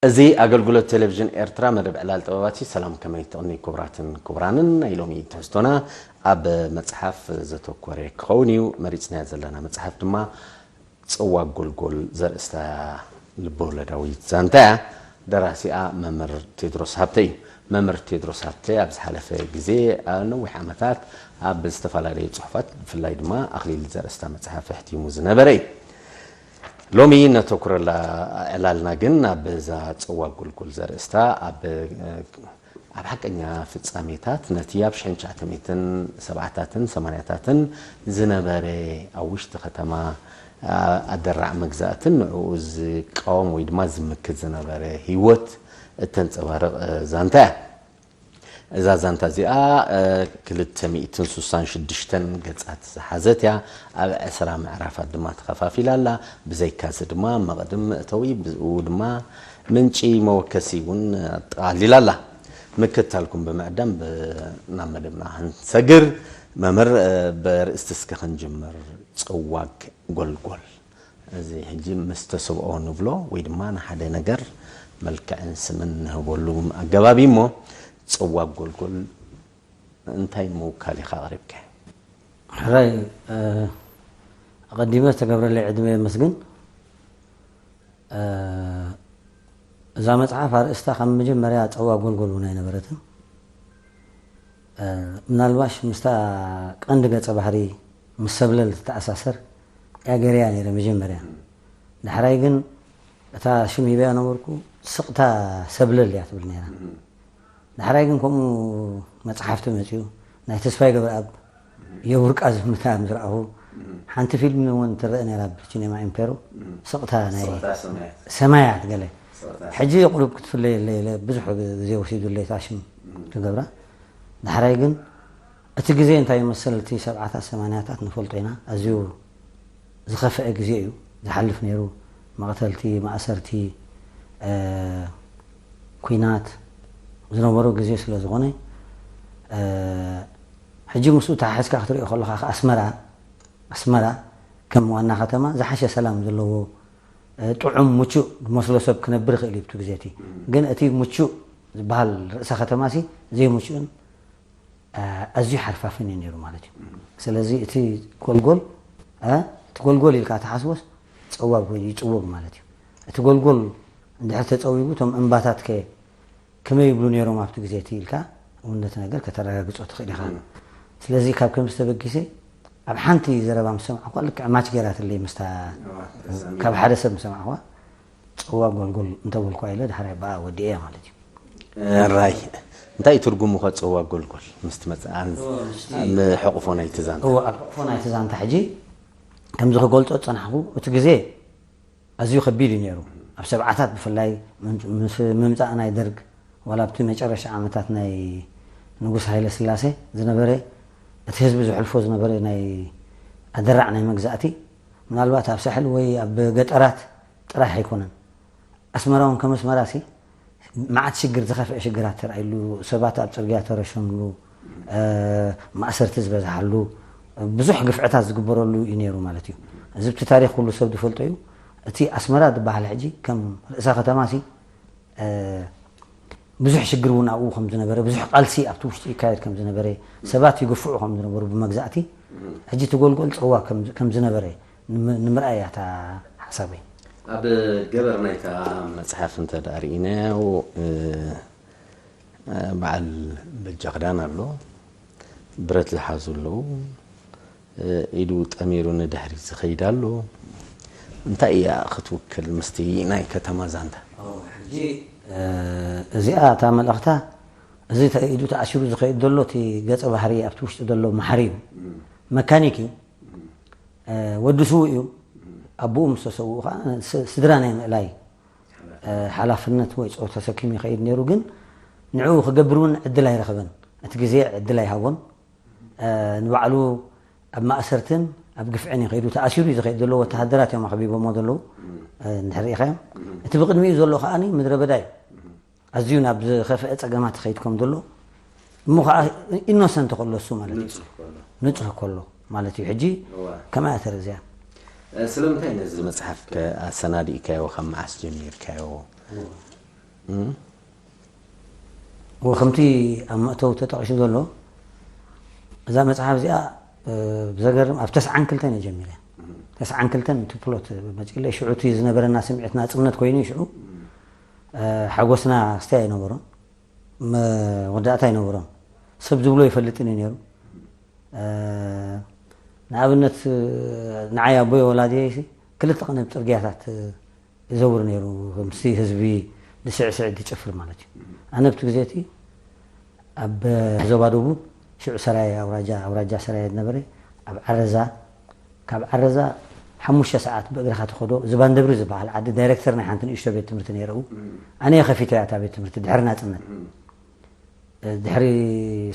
እዚ ኣገልግሎት ቴሌቪዥን ኤርትራ መደብ ዕላል ጥበባት እዩ። ሰላም ከመይ ትቕኒ ክቡራትን ክቡራንን። ናይ ሎሚ ትሕዝቶና ኣብ መጽሓፍ ዘተኮረ ክኸውን እዩ። መሪጽናዮ ዘለና መጽሓፍ ድማ ጽዋ ጎልጎል ዘርእስታ ልበወለዳዊት ዛንታ እያ። ደራሲኣ መምህር ቴድሮስ ሃብተ እዩ። መምህር ቴድሮስ ሃብተ ኣብ ዝሓለፈ ግዜ ኣብ ነዊሕ ዓመታት ኣብ ዝተፈላለዩ ጽሑፋት ብፍላይ ድማ ኣኽሊል ዘርእስታ መጽሓፍ ኣሕቲሙ ዝነበረ እዩ። ሎሚ ነተኩረላ ዕላልና ግን ኣብ እዛ ጽዋ ጎልጎል ዘርእስታ ኣብ ኣብ ሓቀኛ ፍጻሜታት ነቲ ኣብ ሽሕን ትሽዓተ ሚእትን ሰብዓታትን ሰማንያታትን ዝነበረ ኣብ ውሽጢ ከተማ ኣደራዕ መግዛእትን ንዕኡ ዝቃወም ወይ ድማ ዝምክት ዝነበረ ህይወት እተንጸባርቕ ዛንታ እያ። እዛ ዛንታ እዚኣ ክልተ ሚእትን ስሳን ሽዱሽተን ገጻት ዝሓዘት እያ። ኣብ ዕስራ ምዕራፋት ድማ ተኸፋፊላ ኣላ። ብዘይካዚ ድማ መቕድም መእተዊ ብኡ ድማ ምንጪ መወከሲ እውን ኣጠቓሊላ ኣላ። ምክታልኩም ብምዕዳም ናብ መደብና ክንሰግር መምህር ብርእስቲ እስከ ክንጅምር ጽዋግ ጎልጎል እዚ ሕጂ ምስ ተሰብኦ ንብሎ ወይ ድማ ንሓደ ነገር መልክዕን ስምን ንህበሉ ኣገባብ እዩ እሞ ጽዋግ ጎልጎል እንታይ ምውካል ኢኻ ኣቕሪብካ? ሕራይ ኣቐዲመ ዝተገብረለይ ዕድመ የመስግን። እዛ መጽሓፍ ኣርእስታ ካብ መጀመርያ ጸዋ ጎልጎል እውን ኣይነበረትን። ምናልባሽ ምስታ ቀንዲ ገጸ ባህሪ ምስ ሰብለል ትተኣሳሰር እያ ገይረያ ነይረ መጀመርያ። ዳሕራይ ግን እታ ሽም ሂበያ ነበርኩ ስቕታ ሰብለል እያ ትብል ነይራ። ዳሕራይ ግን ከምኡ መጽሓፍቲ መጺኡ ናይ ተስፋይ ገብረኣብ የውርቃ ዝምታ ምስ ረኣኹ ሓንቲ ፊልም እውን ትረአ ነይራ ብሲኔማ ኢምፔሮ ስቕታ ናይ ሰማያት ገለ ሕጂ ቁሩብ ክትፍለየለይ ኢለ ብዙሕ ግዜ ወሲዱለይ እታ ሽም ክገብራ። ዳሕራይ ግን እቲ ግዜ እንታይ ይመስል እቲ ሰብዓታት ሰማንያታት ንፈልጦ ኢና ኣዝዩ ዝኸፍአ ግዜ እዩ ዝሓልፍ ነይሩ። መቕተልቲ፣ ማእሰርቲ፣ ኲናት ዝነበሮ ግዜ ስለ ዝኾነ ሕጂ ምስኡ ተሓሒዝካ ክትሪኦ ከለኻ ኣስመራ ኣስመራ ከም ዋና ከተማ ዝሓሸ ሰላም ዘለዎ ጥዑም ምቹእ ዝመስሎ ሰብ ክነብር ይኽእል እዩ እቲ ግዜ እቲ ግን እቲ ምቹእ ዝበሃል ርእሰ ከተማ ሲ ዘይምቹእን ኣዝዩ ሓርፋፍን እዩ ነይሩ ማለት እዩ። ስለዚ እቲ ጎልጎል እቲ ጎልጎል ኢልካ ተሓስቦስ ጸዋግ ወይ ይጽወግ ማለት እዩ። እቲ ጎልጎል እንድሕር ተጸዊጉ እቶም እምባታት ከ ከመይ ይብሉ ነይሮም ኣብቲ ግዜ እቲ ኢልካ እውን ነቲ ነገር ከተረጋግጾ ትኽእል ኢኻ። ስለዚ ካብ ከምዚ ተበጊሰ ኣብ ሓንቲ ዘረባ ምስ ሰማዕኳ ልክዕ ማች ገይራትለይ ምስታ ካብ ሓደ ሰብ ምስ ሰማዕኳ ጸዋ ጎልጎል እንተበልኳ ኢለ ድሕራይ ብኣ ወዲኤያ ማለት እዩ። ራይ እንታይ ትርጉሙ ከ ጸዋ ጎልጎል ምስ ትመጽእ ኣብ ሕቑፎ ናይቲ ዛንታ? እወ ኣብ ሕቑፎ ናይቲ ዛንታ ሕጂ ከምዚ ክገልጾ ዝጸናሕኩ እቲ ግዜ ኣዝዩ ከቢድ እዩ ነይሩ። ኣብ ሰብዓታት ብፍላይ ምስ ምምጻእ ናይ ደርግ ዋላ ኣብቲ መጨረሻ ዓመታት ናይ ንጉስ ሃይለ ስላሴ ዝነበረ እቲ ህዝቢ ዝሕልፎ ዝነበረ ናይ ኣደራዕ ናይ መግዛእቲ ምናልባት ኣብ ሳሕል ወይ ኣብ ገጠራት ጥራሕ ኣይኮነን ኣስመራ እውን ከም ኣስመራ ሲ መዓት ሽግር ዝኸፍአ ሽግራት ተራእይሉ ሰባት ኣብ ፅርግያ ተረሸምሉ ማእሰርቲ ዝበዝሓሉ ብዙሕ ግፍዕታት ዝግበረሉ እዩ ነይሩ ማለት እዩ። እዚ ብቲ ታሪክ ኩሉ ሰብ ዝፈልጦ እዩ። እቲ ኣስመራ ዝበሃል ሕጂ ከም ርእሰ ከተማ ሲ ብዙሕ ሽግር እውን ኣብኡ ከም ዝነበረ ብዙሕ ቃልሲ ኣብቲ ውሽጢ ይካየድ ከም ዝነበረ ሰባት ይግፍዑ ከም ዝነበሩ ብመግዛእቲ ሕጂ እቲ ጎልጎል ፅዋ ከም ዝነበረ ንምርኣይ እያ እታ ሓሳበይ። ኣብ ገበር ናይታ መፅሓፍ እንተ ደኣ ርኢናዮ በዓል በጃ ክዳን ኣሎ፣ ብረት ዝሓዙ ኣለዉ፣ ኢዱ ጠሚሩ ንድሕሪት ዝኸይድ ኣሎ። እንታይ እያ ክትውክል ምስቲ ናይ ከተማ ዛንታ? ሕጂ እዚኣ እታ መልእኽታ እዚ ኢዱ ተኣሲሩ ዝኸይድ ዘሎ እቲ ገፀ ባህሪ ኣብቲ ውሽጢ ዘሎ መሓሪ እዩ፣ መካኒክ እዩ። ወዲ ስዉእ እዩ። ኣቦኡ ምስ ተሰውኡ ከዓ ስድራ ናይ ምእላይ ሓላፍነት ወይ ጾር ተሰኪሙ ይኸይድ ነይሩ። ግን ንዕኡ ክገብር እውን ዕድል ኣይረኸበን። እቲ ግዜ ዕድል ኣይሃቦን። ንባዕሉ ኣብ ማእሰርትን ኣብ ግፍዕን ይኸይዱ ተኣሲሩ እዩ ዝኸይድ ዘሎ። ወተሃደራት እዮም ኣኽቢቦሞ ዘለዉ እንድሕር ርኢኻዮም። እቲ ብቕድሚኡ ዘሎ ከዓኒ ምድረ በዳ እዩ። ኣዝዩ ናብ ዝኸፍአ ጸገማት ይኸይድ ከም ዘሎ እሞ ከዓ ኢኖሰንት ከሎ እሱ ማለት እዩ ንጹህ ከሎ ማለት እዩ ሕጂ ከመይ እያ ተረዚያ ስለምንታይ ነዚ መጽሓፍ ኣሰናዲእካዮ ካብ መዓስ ጀሚርካዮ ወ ከምቲ ኣብ መእተው ተጠቒሱ ዘሎ፣ እዛ መጽሓፍ እዚኣ ብዘገርም ኣብ ተስዓን ክልተን እየ ጀሚረ። ተስዓን ክልተን እቲ ፕሎት መጺለ ሽዑ እቲ ዝነበረና ስምዒት ናጽነት ኮይኑ ሽዑ ሓጎስና ክስታይ ኣይነበሮን፣ መወዳእታ ኣይነበሮን። ሰብ ዝብሎ ይፈልጥን እዩ ነይሩ። ንኣብነት ንዓይ ኣቦይ ወላዲየይ ክልተ ቀነ ብፅርግያታት ይዘውር ነይሩ። ከምሲ ህዝቢ ዝስዕስዕ ዝጭፍር ማለት እዩ። ኣነ ኣብቲ ግዜ እቲ ኣብ ዞባ ደቡብ ሽዑ ሰራየ ኣውራጃ ኣውራጃ ሰራየ ዝነበረ ኣብ ዓረዛ ካብ ዓረዛ ሓሙሽተ ሰዓት ብእግርኻ ትኸዶ ዝባን ደብሪ ዝበሃል ዓዲ ዳይሬክተር ናይ ሓንቲ ንእሽቶ ቤት ትምህርቲ ነይረኡ። ኣነ ከፊተ እያ እታ ቤት ትምህርቲ ድሕሪ ናፅነት ድሕሪ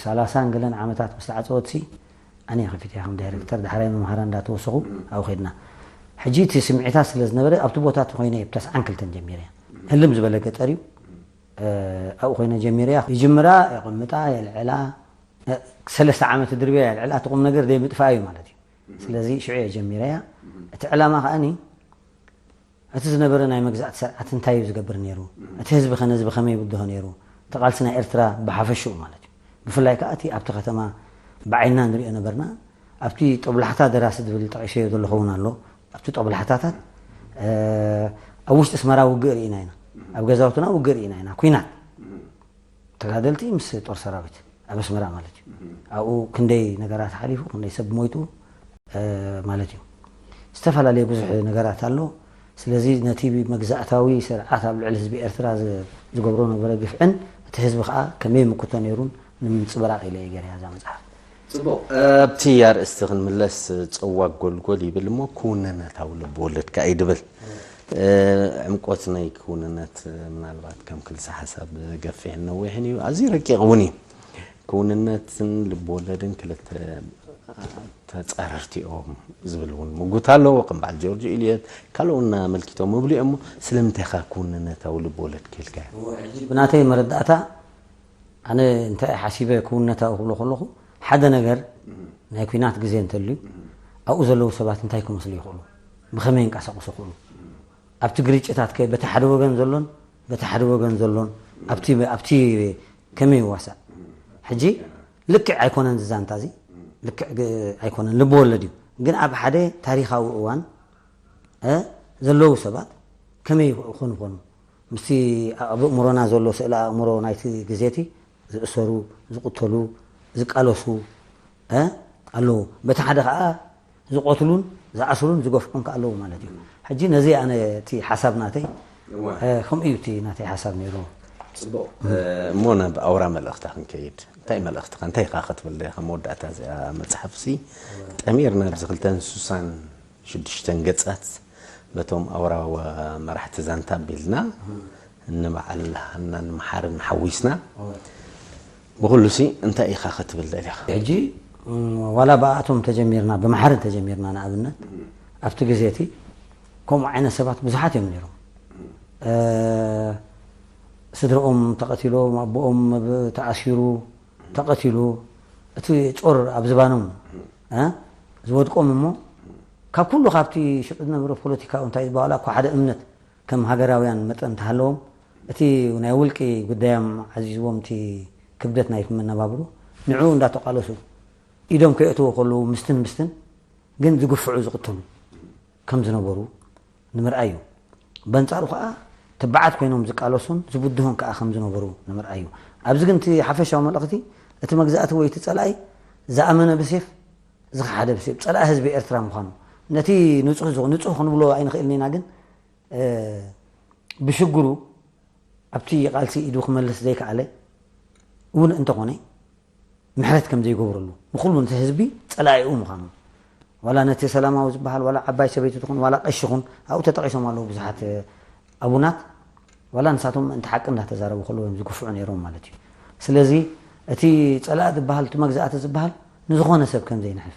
ሰላሳን ገለን ዓመታት ምስ ተዓፀወትሲ ኣነ ከፊተ ከም ዳይሬክተር ዳሕራይ መምሃራ እንዳተወሰኹ ኣብኡ ከድና። ሕጂ እቲ ስምዒታት ስለ ዝነበረ ኣብቲ ቦታ እቲ ኮይነ እየ ብተስዓን ክልተን ጀሚረ እያ። ህልም ዝበለ ገጠር እዩ። ኣብኡ ኮይነ ጀሚረ እያ። ይጅምራ የቐምጣ የልዕላ ሰለስተ ዓመት ድርብያ የልዕላ እቲ ቁም ነገር ደይ ምጥፋእ እዩ ማለት እዩ። ስለዚ ሽዑ እየ ጀሚረ እያ። እቲ ዕላማ ከኣኒ እቲ ዝነበረ ናይ መግዛእቲ ስርዓት እንታይ እዩ ዝገብር ነይሩ? እቲ ህዝቢ ከ ነዚ ብኸመይ ይብድሆ ነይሩ? እቲ ቃልሲ ናይ ኤርትራ ብሓፈሽኡ ማለት እዩ። ብፍላይ ከኣ እቲ ኣብቲ ከተማ ብዓይንና ንሪኦ ነበርና። ኣብቲ ጦብላሕታ ደራሲ ዝብል ጠቒሰዮ ዘለኹ እውን ኣሎ። ኣብቲ ጦብላሕታታት ኣብ ውሽጢ ኣስመራ ውግእ ርኢና ኢና። ኣብ ገዛውትና ውግእ ርኢና ኢና። ኲናት ተጋደልቲ ምስ ጦር ሰራዊት ኣብ ኣስመራ ማለት እዩ። ኣብኡ ክንደይ ነገራት ሓሊፉ ክንደይ ሰብ ሞይቱ ማለት እዩ። ዝተፈላለየ ብዙሕ ነገራት ኣሎ። ስለዚ ነቲ መግዛእታዊ ስርዓት ኣብ ልዕሊ ህዝቢ ኤርትራ ዝገብሮ ነበረ ግፍዕን እቲ ህዝቢ ከዓ ከመይ ምክቶ ነይሩን ንምንፅብራቕ ኢለ እየ ገይረ እዛ መፅሓፍ። ፅቡቕ። ኣብቲ ኣርእስቲ ክንምለስ፣ ፅዋ ጎልጎል ይብል እሞ ክውንነታዊ ልብወለድ ከኣ እዩ ድብል። ዕምቆት ናይ ክውንነት ምናልባት ከም ክልሰ ሓሳብ ገፊሕን ነዊሕን እዩ። ኣዝዩ ረቂቕ እውን እዩ። ክውንነትን ልብወለድን ክልተ ተፃረርቲ እዮም ዝብል እውን ምጉት ኣለዎ። ከም በዓል ጆርጆ ኢልየት ካልኦና ኣመልኪቶም ምብሉ እዮም። እሞ ስለምንታይ ኻ ክውንነታዊ ልብወለድ ክኢልካዮ? ብናተይ መረዳእታ ኣነ እንታይ ሓሲበ ክውነታዊ ክብሎ ከለኹ ሓደ ነገር ናይ ኲናት ግዜ እንተልዩ ኣብኡ ዘለዉ ሰባት እንታይ ክመስሉ ይኽእሉ፣ ብኸመይ ይንቀሳቐሱ ይኽእሉ፣ ኣብቲ ግርጭታት ከ በቲ ሓደ ወገን ዘሎን በቲ ሓደ ወገን ዘሎን ኣብቲ ኣብቲ ከመይ ይዋሳእ? ሕጂ ልክዕ ኣይኮነን ዝዛንታ እዚ ልክዕ ግ- ኣይኮነን ልቢ ወለድ እዩ። ግን ኣብ ሓደ ታሪኻዊ እዋን እ ዘለዉ ሰባት ከመይ ይኾኑ ይኾኑ? ምስቲ ኣብ ኣእምሮና ዘሎ ስእለ ኣእምሮ ናይቲ ግዜቲ ዝእሰሩ፣ ዝቕተሉ፣ ዝቃለሱ እ ኣለዉ። በቲ ሓደ ከዓ ዝቐትሉን ዝኣስሩን ዝገፍዑን ከ ኣለዉ ማለት እዩ። ሕጂ ነዚ ኣነ እቲ ሓሳብ ናተይ እ፣ ከምኡ እዩ እቲ ናተይ ሓሳብ ነይሩ። ፅቡቕ። እሞ ናብ ኣውራ መልእኽታ ክንከይድ፣ እንታይ መልእኽትኻ እንታይ ኢኻ ክትብል ዲኻ? መወዳእታ እዚኣ መፅሓፍሲ ጠሚርና ኣብዚ ክልተን ስሳን ሽዱሽተን ገፃት በቶም ኣውራ መራሕቲ ዛንታ ኣቢልና ንበዓል ሃናን መሓርን ሓዊስና ብኩሉ ሲ እንታይ ኢኻ ክትብል ደሊኻ? ሕጂ ዋላ ብኣቶም ተጀሚርና ብመሓርን ተጀሚርና ንኣብነት ኣብቲ ግዜ እቲ ከምኡ ዓይነት ሰባት ብዙሓት እዮም ነይሮም። ስድርኦም ተቐቲሎም፣ ኣቦኦም ተኣሲሩ፣ ተቐቲሉ፣ እቲ ጾር ኣብ ዝባኖም ዝወድቆም እሞ ካብ ኩሉ ካብቲ ሽዑ ዝነበረ ፖለቲካዊ እንታይ ዝበሃሉ እኳ ሓደ እምነት ከም ሃገራውያን መጠን እንተሃለዎም እቲ ናይ ውልቂ ጉዳዮም ዓዚዝዎም እቲ ክብደት ናይ መነባብሮ ንዕኡ እንዳተቃለሱ ኢዶም ከየእትዎ ከለዉ ምስትን ምስትን ግን ዝግፍዑ ዝቕተሉ ከም ዝነበሩ ንምርኣይ እዩ። በንጻሩ ከኣ ትባዓት ኮይኖም ዝቃለሱን ዝብድሁን ከኣ ከም ዝነበሩ ንምርኣይ እዩ። ኣብዚ ግን እቲ ሓፈሻዊ መልእኽቲ እቲ መግዛእቲ ወይ እቲ ጸላኢ ዝኣመነ ብሴፍ ዝኸሓደ ብሴፍ ጸላኢ ህዝቢ ኤርትራ ምዃኑ ነቲ ንጹህ ዝኾ- ንጹህ ክንብሎ ኣይንኽእልን ኢና ግን ብሽግሩ ኣብቲ ቃልሲ ኢዱ ክመልስ ዘይከኣለ እውን እንተኾነ ምሕረት ከም ዘይገብረሉ ንኩሉ ነቲ ህዝቢ ጸላኢኡ ምዃኑ ዋላ ነቲ ሰላማዊ ዝበሃል ዋላ ዓባይ ሰበይቲ ትኹን ዋላ ቀሺ ኹን ኣብኡ ተጠቒሶም ኣለዉ ብዙሓት ኣቡናት ዋላ ንሳቶም ምእንቲ ሓቂ እንዳተዛረቡ ከለዉ እዮም ዝግፍዑ ነይሮም ማለት እዩ። ስለዚ እቲ ጸላኢ ዝበሃል እቲ መግዛእቲ ዝበሃል ንዝኾነ ሰብ ከም ዘይንሕፍ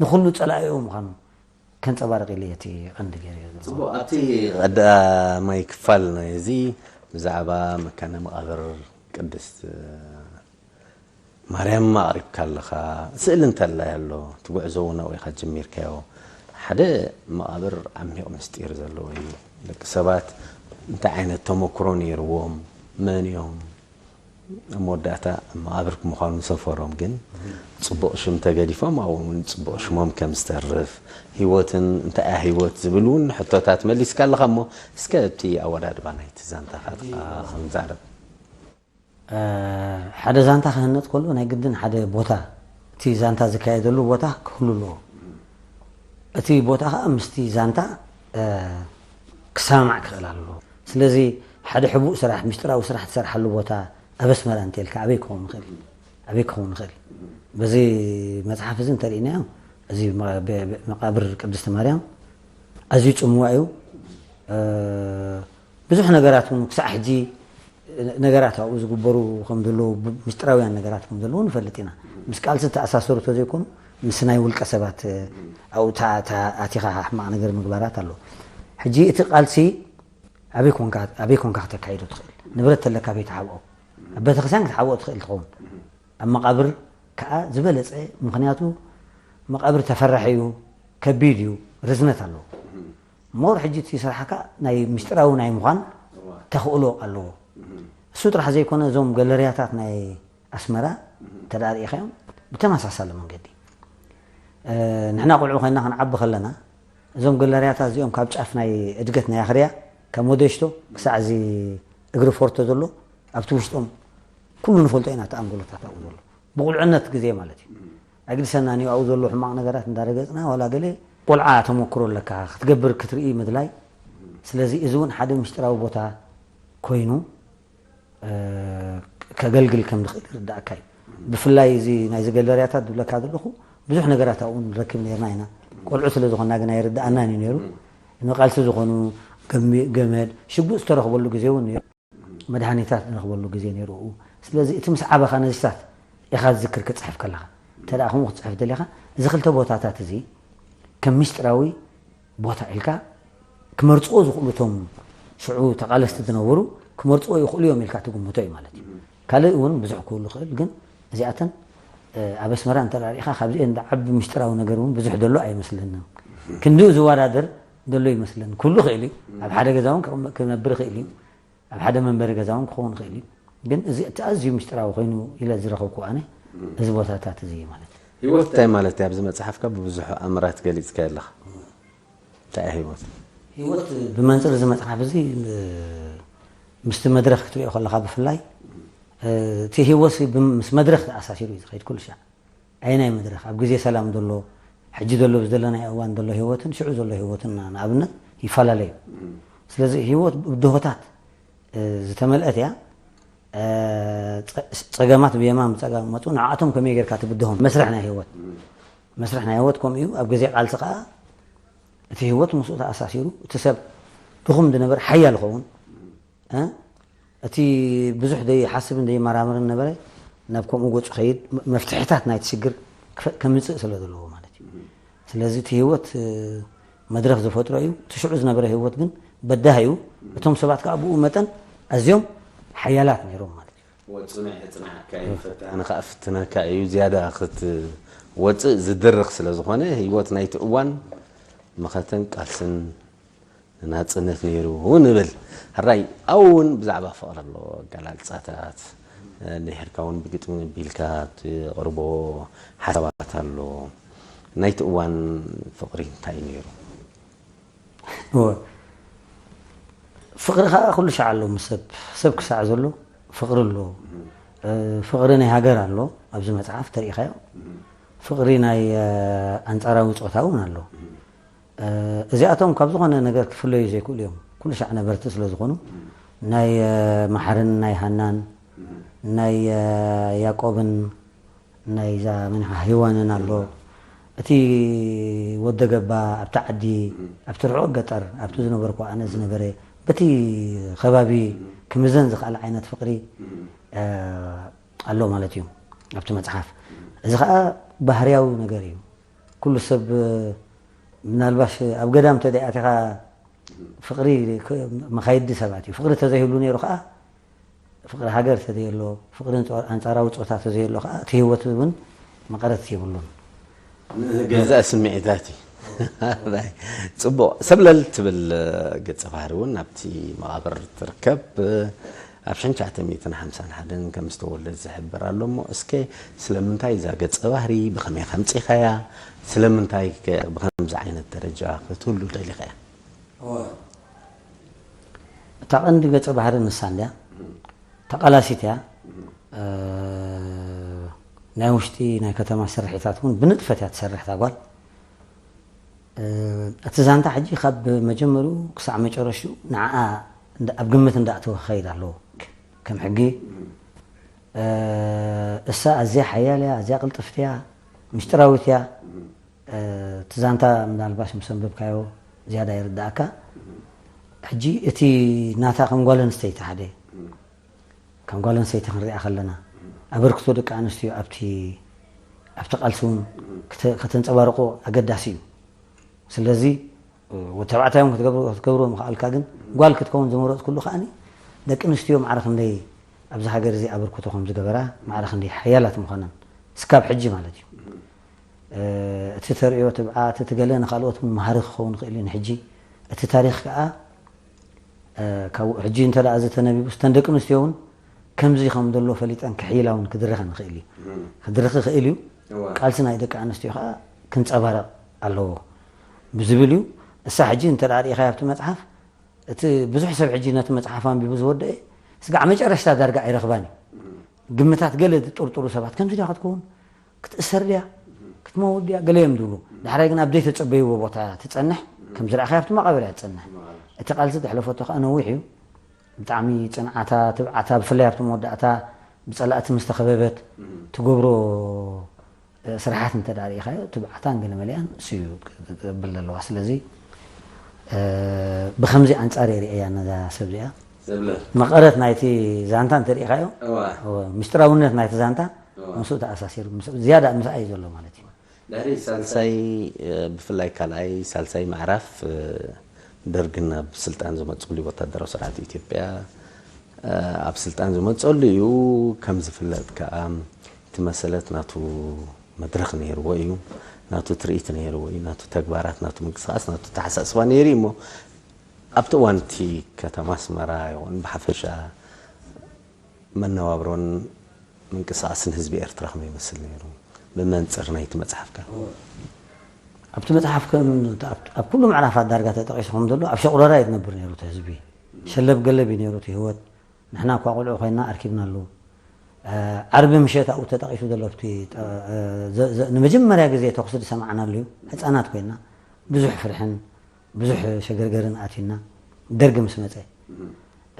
ንኩሉ ጸላኢኡ ምዃኑ ከንጸባርቕ ኢለ እቲ ቀንዲ ገይረ እየ ዘለኹ። ጽቡቕ፣ ኣብቲ ቀዳማይ ክፋል ናይ እዚ ብዛዕባ መካነ መቓብር ቅድስት ማርያም ኣቕሪብካ ኣለኻ። ስእሊ እንተላይ ኣሎ፣ እቲ ጉዕዞ እውን ኣብኡ ኢኻ ጀሚርካዮ። ሓደ መቓብር ዓሚቕ ምስጢር ዘለዎ እዩ። ደቂ ሰባት እንታይ ዓይነት ተመክሮ ነይርዎም፣ መን እዮም? ኣብ መወዳእታ ኣብ መቓብር ምዃኑ ሰፈሮም ግን ጽቡቕ ሽም ተገዲፎም ኣብኡ እውን ጽቡቕ ሽሞም ከም ዝተርፍ፣ ህይወትን እንታይ እያ ህይወት ዝብል እውን ሕቶታት መሊስካ ኣለኻ። እሞ እስከ ኣብቲ ኣወዳድባ ናይቲ ዛንታኻ ጥቓ ክንዛረብ። ሓደ ዛንታ ክህነጽ ከሎ ናይ ግድን ሓደ ቦታ፣ እቲ ዛንታ ዝካየደሉ ቦታ ክህሉ ኣለዎ። እቲ ቦታ ከዓ ምስቲ ዛንታ ክሰማማዕ ክኽእል ኣለዎ። ስለዚ ሓደ ሕቡእ ስራሕ፣ ምስጢራዊ ስራሕ ትሰርሓሉ ቦታ ኣብ ኣስመራ እንተልካ ኣበይ ክኸውን ይኽእል? ኣበይ ክኸውን ይኽእል? በዚ መፅሓፍ እዚ እንተሪእናዮ፣ እዚ መ- መ- መቃብር ቅድስቲ ማርያም ኣዝዩ ፅምዋ እዩ። ብዙሕ ነገራት እውን ክሳዕ ሕጂ ነገራት ኣብኡ ዝግበሩ ከም ዘለዉ፣ ምስጢራውያን ነገራት ከም ዘለዉ ንፈልጥ ኢና። ምስ ቃልሲ ዝተኣሳሰሩ ተዘይኮኑ፣ ምስ ናይ ውልቀ ሰባት ኣብኡ ኣቲኻ ሕማቕ ነገር ምግባራት ኣሎ። ሕጂ እቲ ቃልሲ ኣበይ ኮንካ ኣበይ ኮንካ ክተካይዶ ትኽእል? ንብረት ተለካ ኣበይ ትሓብኦ? ኣብ ቤተክርስትያን ክትሓብኦ ትኽእል ትኸውን። ኣብ መቓብር ከዓ ዝበለፀ፣ ምክንያቱ መቓብር ተፈራሒ እዩ፣ ከቢድ እዩ፣ ርዝነት ኣለዎ። ሞር ሕጂ እቲ ስራሕካ ናይ ምስጢራዊ ናይ ምዃን ተኽእሎ ኣለዎ። እሱ ጥራሕ ዘይኮነ፣ እዞም ገለርያታት ናይ ኣስመራ እንተ ደኣ ርኢኻዮም፣ ብተመሳሳሊ መንገዲ ንሕና ቆልዑ ኮይና ክንዓቢ ከለና፣ እዞም ገለርያታት እዚኦም ካብ ጫፍ ናይ እድገት ናይ ኣኽርያ፣ ካብ ሞደሽቶ ክሳዕ እዚ እግሪ ፎርቶ ዘሎ፣ ኣብቲ ውሽጦም ኩሉ ንፈልጦ ኢና። እቲ ኣንጎሎታት ኣብኡ ዘሎ ብቁልዕነት ግዜ ማለት እዩ። ኣይግድሰናን እዩ ኣብኡ ዘሎ ሕማቕ ነገራት እንዳረገጽና፣ ዋላ ገለ ቆልዓ ተመክሮ ኣለካ፣ ክትገብር ክትርኢ ምድላይ። ስለዚ እዚ እውን ሓደ ምስጢራዊ ቦታ ኮይኑ ከገልግል ከም ዝኽእል ይርዳእካ እዩ። ብፍላይ እዚ ናይዚ ገለርያታት ዝብለካ ዘለኹ፣ ብዙሕ ነገራት ኣብኡ ንረክብ ነርና ኢና። ቆልዑ ስለ ዝኾንና ግን ኣይርድኣናን እዩ ነይሩ። ንቃልሲ ዝኾኑ ገሚ- ገመድ ሽጉጥ ዝተረኽበሉ ግዜ እውን ነይሩ። መድሃኒታት ንረኽበሉ ግዜ ነይሩ ኣብኡ። ስለዚ እቲ ምስ ዓበኻ ነዚታት ኢኻ ዝዝክር ክትጽሕፍ ከለኻ። እንተ ደኣ ከምኡ ክትጽሕፍ ደሊኻ፣ እዚ ክልተ ቦታታት እዚ ከም ምስጢራዊ ቦታ ኢልካ ክመርጽዎ ዝኽእሉ፣ እቶም ሽዑ ተቓለስቲ ዝነበሩ ክመርጽዎ ይኽእሉ እዮም ኢልካ ትግምቶ እዩ ማለት እዩ። ካልእ እውን ብዙሕ ክህሉ ይኽእል፣ ግን እዚኣተን ኣብ ኣስመራ እንተ ደኣ ርኢኻ፣ ካብዚአን ዝዓቢ ምስጢራዊ ነገር እውን ብዙሕ ዘሎ ኣይመስለንን። ክንድኡ ዝወዳደር ዘሎ ይመስለኒ። ክህሉ ይኽእል እዩ። ኣብ ሓደ ገዛ እውን ክቕመ- ክነብር ይኽእል እዩ። ኣብ ሓደ መንበሪ ገዛ እውን ክኸውን ይኽእል እዩ። ግን እዚ እቲ ኣዝዩ ምስጢራዊ ኮይኑ ኢለ ዝረኸብኩ ኣነ እዚ ቦታታት እዚ እዩ ማለት እዩ። ህይወት እንታይ ማለት እዩ? ኣብዚ መጽሓፍካ ብብዙሕ ኣምራት ገሊጽካዮ ኣለኻ። እንታይ እያ ህይወት? ህይወት ብመንጽር እዚ መጽሓፍ እዚ ምስቲ መድረኽ ክትሪኦ ከለኻ ብፍላይ እቲ ህይወት ምስ መድረኽ ተኣሳሲሩ እዩ ዝኸይድ ኩሉ ሻዕ። ኣየናይ መድረኽ? ኣብ ግዜ ሰላም ዘሎ፣ ሕጂ ዘሎ፣ ብዘለናዮ እዋን ዘሎ ህይወትን ሽዑ ዘሎ ህይወትን ንኣብነት ይፈላለ እዩ። ስለዚ ህይወት ብድሆታት ዝተመልአት እያ። ጸገማት ብየማን ብጸጋም መፁ፣ ንዓኣቶም ከመይ ጌርካ ትብድሆም? መስርሕ ናይ ህይወት መስርሕ ናይ ህይወት ከምኡ እዩ። ኣብ ግዜ ቃልሲ ከዓ እቲ ህይወት ምስኡ ተኣሳሲሩ፣ እቲ ሰብ ድኹም ዝነበረ ሓያል ይኸውን። እቲ ብዙሕ ዘይሓስብን ዘይመራምርን ነበረ ናብ ከምኡ ገፁ ከይድ፣ መፍትሕታት ናይቲ ሽግር ከምፅእ ስለ ዘለዎ ማለት እዩ። ስለዚ እቲ ህይወት መድረኽ ዝፈጥሮ እዩ። እቲ ሽዑ ዝነበረ ህይወት ግን በዳህ እዩ። እቶም ሰባት ከዓ ብኡ መጠን ኣዝዮም ሓያላት ነይሮም ማለት እዩ። ወፅኑ የፅንሓካ እዩ፣ ፈታኒ ከዓ ፍትነካ እዩ። ዝያዳ ክትወፅእ ዝድርኽ ስለ ዝኾነ ህይወት ናይቲ እዋን መኸተን ቃልስን ናጽነት ነይሩ ንብል። ሕራይ ኣብኡ እውን ብዛዕባ ፍቕሪ ኣሎ ኣገላልጻታት፣ እንድሕርካ እውን ብግጥሚ ኣቢልካ ትቕርቦ ሓሳባት ኣሎ። ናይቲ እዋን ፍቕሪ እንታይ ነይሩ? እወ። ፍቕሪ ከዓ ኩሉ ሻዕ ኣሎ ምስ ሰብ። ሰብ ክሳዕ ዘሎ ፍቕሪ ኣሎ። ፍቕሪ ናይ ሃገር ኣሎ፣ ኣብዚ መፅሓፍ ተሪኢኻዮ። ፍቕሪ ናይ ኣንፃራዊ ፆታ እውን ኣሎ። እዚኣቶም ካብ ዝኾነ ነገር ክፍለዩ ዘይክእሉ እዮም። ኩሉ ሻዕ ነበርቲ ስለ ዝኾኑ ናይ መሓርን ናይ ሃናን ናይ ያቆብን ናይዛ መን ሄዋንን ኣሎ። እቲ ወደ ገባ ኣብቲ ዓዲ ኣብቲ ርሑቕ ገጠር ኣብቲ ዝነበርኩ ኣነ ዝነበረ በቲ ከባቢ ክምዘን ዝኽእል ዓይነት ፍቕሪ ኣሎ ማለት እዩ ኣብቲ መጽሓፍ። እዚ ኸኣ ባህርያዊ ነገር እዩ። ኩሉ ሰብ ምናልባሽ ኣብ ገዳም እንተ ኣቲኻ ፍቕሪ መኻይዲ ሰባት እዩ። ፍቕሪ ተዘይህሉ ነይሩ ኸኣ ፍቕሪ ሃገር ተዘየሎ፣ ፍቕሪ ኣንጻራዊ ጾታ ተዘየሎ ኸኣ እቲ ህይወት እውን መቐረት የብሉን። ገዛእ ስምዒታት እዩ። ጽቡቕ። ሰብለል ትብል ገጸ ባህሪ እውን ኣብቲ መቓብር ትርከብ። ኣብ ሽሕን ትሽዓተ ሚእትን ሓምሳን ሓደን ከም ዝተወልደት ዝሕብር ኣሎ። እሞ እስከ ስለምንታይ እዛ ገጸ ባህሪ ብኸመይ ከምጺኻያ? ስለምንታይ ከ ብኸምዚ ዓይነት ደረጃ ክትህሉ ደሊኻያ? እታ ቀንዲ ገጸ ባህሪ ንሳ እንድያ። ተቓላሲት እያ። እ፣ ናይ ውሽጢ ናይ ከተማ ስርሒታት እውን ብንጥፈት እያ ትሰርሕ እታ ጓል። እ፣ እቲ ዛንታ ሕጂ ካብ መጀመሪኡ ክሳዕ መጨረሽኡ ንዓኣ እንዳ-፣ ኣብ ግምት እንዳእተወ ክኸይድ ኣለዎ። ከም ሕጊ፣ እ፣ እሳ ኣዝያ ሓያል እያ፣ ኣዝያ ቅልጥፍቲ እያ፣ ምስጢራዊት እያ። እ፣ እቲ ዛንታ ምናልባሽ ምስ ኣንበብካዮ ዝያዳ ይርዳእካ። ሕጂ እቲ ናታ ከም ጓል ኣንስተይቲ ሓደ፣ ከም ጓል ኣንስተይቲ ክንሪኣ ከለና፣ ኣበርክቶ ደቂ ኣንስትዮ ኣብቲ፣ ኣብቲ ቃልሲ እውን ክተ-፣ ከተንጸባርቆ ኣገዳሲ እዩ። ስለዚ፣ ወዲ ተባዕታይ እውን ክትገብሮ፣ ክትገብሮ ምኽኣልካ፣ ግን ጓል ክትከውን ዝመረጽኩሉ ከኣኒ፣ ደቂ ኣንስትዮ ማዕረ ክንደይ ኣብዚ ሃገር እዚ ኣበርክቶ ከም ዝገበራ፣ ማዕረ ክንደይ ሓያላት ምዃነን፣ እስካብ ሕጂ ማለት እዩ። እ፣ እቲ ተርእዮ ትብዓት፣ እቲ ገለ ንኻልኦት እውን መሃሪ ክኸውን ይኽእል እዩ ንሕጂ። እቲ ታሪኽ ከኣ፣ እ፣ ካብኡ ሕጂ እንተ ደኣ እዚ ተነቢቡስ፣ እተን ደቂ ኣንስትዮ እውን ከምዚ ከም ዘሎ ፈሊጠን ክሕይላ እውን ክድረኸን ይኽእል እዩ። ክድረኽ ይኽእል እዩ። እዋ። ቃልሲ ናይ ደቂ ኣንስትዮ ከኣ ክንጸባረቕ ኣለዎ ብዝብል እዩ። እሳ ሕጂ እንተ ደኣ ርኢኻዮ ኣብቲ መጽሓፍ፣ እቲ ብዙሕ ሰብ ሕጂ ነቲ መጽሓፍ ኣንቢቡ ዝወደአ፣ ስጋዕ መጨረሽታ ዳርጋ ኣይረኽባን እዩ። ግምታት ገለ ዝጥርጥሩ ሰባት፣ ከምዚ ድያ ክትከውን? ክትእሰር ድያ? ክትመውት ድያ? ገለ እዮም ዝብሉ። ዳሕራይ ግን ኣብ ዘይተጸበይዎ ቦታ ትጸንሕ፣ ከም ዝረኣኻዮ ኣብቲ መቓብር እያ ትጸንሕ። እቲ ቃልሲ ዘሕለፈቶ ከኣ ነዊሕ እዩ። ብጣዕሚ ጽንዓታ፣ ትብዓታ፣ ብፍላይ ኣብቲ መወዳእታ ብጸላእቲ ምስ ተኸበበት ትገብሮ፣ እ፣ ስራሓት እንተ ደኣ ርኢኻዮ፣ ትብዓታን ገለ መሊኣን እሱ እዩ ክብል ዘለዋ። ስለዚ፣ እ፣ ብኸምዚ ኣንጻር እየ ርእያ ነዛ ሰብ እዚኣ። ዘብለ። መቐረት ናይቲ ዛንታ እንተ ርኢኻዮ፣ እዋ። እወ፣ ምስጢራውነት ናይቲ ዛንታ እዋ። ምስኡ ተኣሳሲሩ፣ ምስ-፣ ዝያዳ ምስኣ እዩ ዘሎ ማለት እዩ። ድሕሪ ሳልሳይ፣ እ፣ ብፍላይ ካልኣይ፣ ሳልሳይ ምዕራፍ፣ እ፣ ደርግን ኣብ ስልጣን ዝመጽሉ ወታደራዊ ስርዓት ኢትዮጵያ፣ እ፣ ኣብ ስልጣን ዝመጸሉ እዩ። ከም ዝፍለጥ ከኣ፣ እቲ መሰለት ናቱ መድረኽ ነይርዎ እዩ፣ ናቱ ትርኢት ነይርዎ እዩ፣ ናቱ ተግባራት፣ ናቱ ምንቅስቓስ፣ ናቱ ተሓሳስባ ነይሩ እዩ። እሞ ኣብቲ እዋን እቲ ከተማ ኣስመራ ይኹን ብሓፈሻ መነባብሮን ምንቅስቓስን ህዝቢ ኤርትራ ከመይ ይመስል ነይሩ? ብመንጽር ናይቲ መጽሓፍካ። ኣብቲ መጽሓፍ ከም፣ ኣብ፣ ኣብ ኩሉ ምዕራፋት ዳርጋ ተጠቒሱ ከም ዘሎ፣ ኣብ ሸቑረራ እዩ ዝነብር ነይሩ እቲ ህዝቢ። ሸለብ ገለብ እዩ ነይሩ እቲ ህይወት። ንሕና እኳ ቆልዑ ኮይንና ኣርኪብናሉ። እ፣ ዓርቢ ምሸት ኣብኡ ተጠቒሱ ዘሎ ኣብቲ፣ እ፣ ዘ-፣ ዘ-፣ ንመጀመርያ ግዜ ተኹሲ ዝሰማዕናሉ እዩ። ህጻናት ኮይንና ብዙሕ ፍርሕን ብዙሕ ሸገርገርን ኣቲና ደርጊ ምስ መጸ።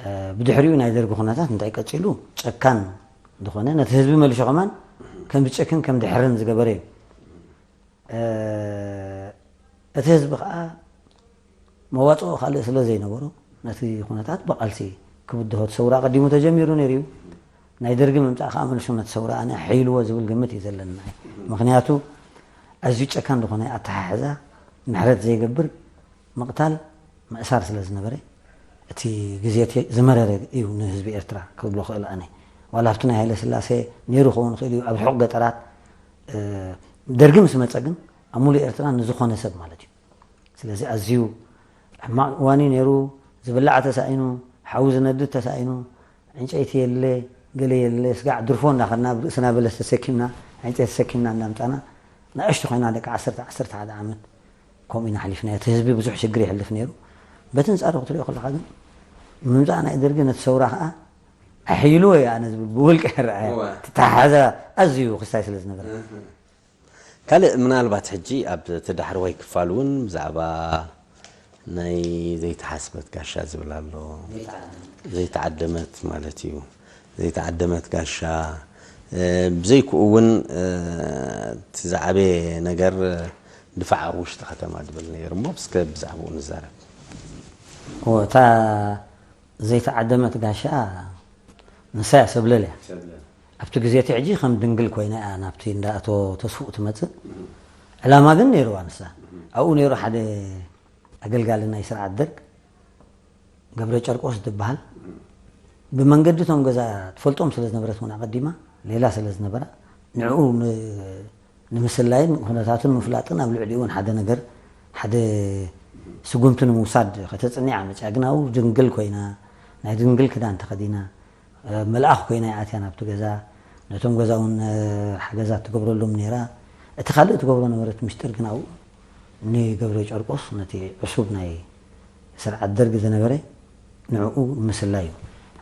እ፣ ብድሕሪኡ ናይ ደርጊ ኩነታት እንታይ ቀጺሉ፣ ጨካን ዝኾነ፣ ነቲ ህዝቢ መሊሹ ከማን ከም ዝጨክን ከም ዝሕርን ዝገበረ እዩ። እ፣ እቲ ህዝቢ ከኣ መዋጽኦ ካልእ ስለ ዘይነበሮ፣ ነቲ ኩነታት ብቓልሲ ክብድሆ፣ እቲ ሰውራ ኣቐዲሙ ተጀሚሩ ነይሩ እዩ። ናይ ደርጊ ምምጻእ ከኣ መልሱ ነቲ ሰውራ ኣነ ኣሕይልዎ ዝብል ግምት እዩ ዘለኒ። ምኽንያቱ ኣዝዩ ጨካን ዝኾነ ኣተሓሕዛ፣ ምሕረት ዘይገብር ምቕታል፣ ምእሳር ስለ ዝነበረ፣ እቲ ግዜ እቲ ዝመረረ እዩ ንህዝቢ ኤርትራ ክብሎ ክእል ኣነ። ዋላ ኣብቲ ናይ ሃይለ ስላሴ ነይሩ ክኸውን ይኽእል እዩ፣ ኣብ ርሑቕ ገጠራት፣ እ፣ ደርጊ ምስ መጸ ግን ኣብ ሙሉእ ኤርትራ ንዝኾነ ሰብ ማለት እዩ። ስለዚ ኣዝዩ ሕማቕ እዋን እዩ ነይሩ። ዝብላዕ ተሳኢኑ፣ ሓዊ ዝነድድ ተሳኢኑ፣ ዕንጨይቲ የለ፣ ገለ የለ፣ ስጋዕ ድርፎ እንዳኸድና፣ ብርእስና በለስ ተሰኪምና፣ ዕንጨይቲ ተሰኪምና እንዳምጻና፣ ንእሽቶ ኮይና ደቂ ዓሰርተ፣ ዓሰርተ ሓደ ዓመት ከምኡ ኢና ኣሕሊፍናዮ። እቲ ህዝቢ ብዙሕ ሽግር የሕልፍ ነይሩ። በቲ ኣንጻሩ ክትሪኦ ከለኻ ግን፣ ምምጻእ ናይ ደርጊ ነቲ ሰውራ ኸኣ ኣሕይልዎ እዩ ኣነ ዝብል ብውልቂ ይረኣያ። እወ። ተተሓሓዛ ኣዝዩ ክስታይ ስለ ዝነበረ። እህ። ካልእ ምናልባት ሕጂ ኣብ እቲ ዳሕረዋይ ክፋል እውን ብዛዕባ ናይ ዘይተሓስበት ጋሻ ዝብል ኣሎ። ዘይተዓደመት። ዘይተዓደመት ማለት እዩ። ዘይተዓደመት ጋሻ፣ እ፣ ብዘይክኡ እውን፣ እ፣ እቲ ዝዓበየ ነገር ድፋዕ ኣብ ውሽጢ ከተማ ዝብል ነይሩ እሞ፣ እስከ ብዛዕባኡ ንዛረብ። እወ፣ እታ ዘይተዓደመት ጋሻ ንሳ እያ፣ ሰብለል እያ። ሰብለል። ኣብቲ ግዜ እቲ ሕጂ ከም ድንግል ኮይና እያ ናብቲ እንዳ ኣቶ ተስፍኡ ትመጽእ። እም። ዕላማ ግን ነይርዋ ንሳ። እም። ኣብኡ ነይሩ ሓደ ኣገልጋሊ ናይ ስርዓት ደርግ፣ ገብረ ጨርቆስ ዝበሃል። እም። ብመንገዲ እቶም ገዛ ትፈልጦም ስለ ዝነበረት እውን ኣቐዲማ፣ ሌላ ስለ ዝነበራ፣ ንዕኡ ን-፣ ንምስላይን ኩነታቱ ንምፍላጥን ኣብ ልዕሊኡ እውን ሓደ ነገር፣ ሓደ ስጉምቲ ንምውሳድ ከተጽንዓ መጽያ። ግን ኣብኡ ድንግል ኮይና፣ ናይ ድንግል ክዳን ተኸዲና፣ መልኣኽ ኮይና እያ ኣትያ ናብቲ ገዛ። ነቶም ገዛ እውን ሓገዛት ትገብረሎም ነይራ። እቲ ካልእ ትገብሮ ነበረት ምስጢር ግን ኣብኡ ንገብረ ጨርቆስ፣ ነቲ ዕሱብ ናይ ስርዓት ደርግ ዝነበረ፣ ንዕኡ ምስላ እዩ።